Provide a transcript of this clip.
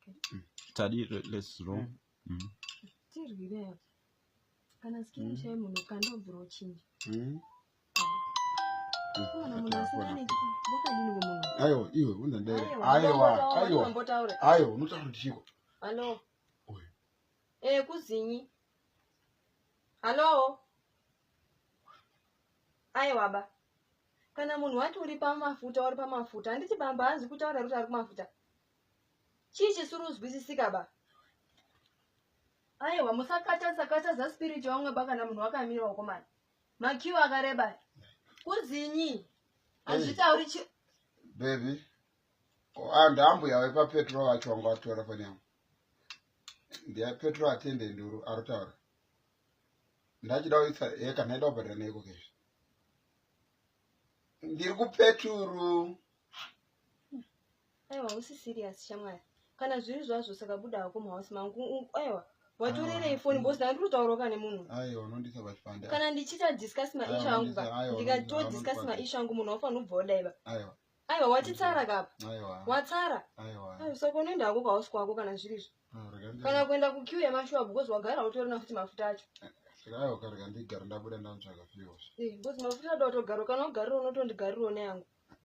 Okay. Tadi, let's roll. Tirwire apa. Kana skin chai munhu kandobvira uchinja. Kana munhu asingane wakadini kumunhu? Aiwa, iwe unzandere. Aiwa, Aiwa, ndombotaura, aiwa. ndombotaura. Aiwa, unotaura kuti chiko? Hello. Oyo. Eh, kuzinyi. Hello. Aiwa ba. Kana munhu wati uri pamafuta uri pamafuta, handiti bamba hanzi kutaura kuti ari kumafuta. Chii chisiri kuzwisisika ba? Aiwa, musakata sakata za spirit wamwe ba kana munhu wakamira wakomana. Makiu akareba. Kuzinyi. Hazvitauri chi Baby. Ah, ndambuya wepaPetro wacho wanga watora foni yangu. Ndiya Petro attendant uri arutaura. Ndachida kuisa eka ndaida kubhadhara neiko cash. Ndiri kuPeturu. Aiwa, usi serious shamwari. Kana zviri zvazvo saka buda hako muhouse mangu. Aiwa, watorerei foni because ndanga ndiri kutaurawo kane munhu. Aiwa, unondisa pachipande. Kana ndichiita discuss maissue Aiwa, angu ba, aiwa, ndikato aiwa, discuss unondipanda. maissue angu munhu wafanira kubva wadai ba. Aiwa, Aiwa, watitsara kapa. aiwa. Watsara. Aiwa. Aiwa, saka unoenda hako kuhouse kwako kana zviri izvo. Ah, rega ndi- Kana kuenda kuqueue yemashuwa because wagara utorina futi mafuta acho. Saka aiwa, karega ndigara ndabuda ndamutsvaga fuel. Eh, because mafuta ada kutogara kana ugarira unotondigarirawo neyangu.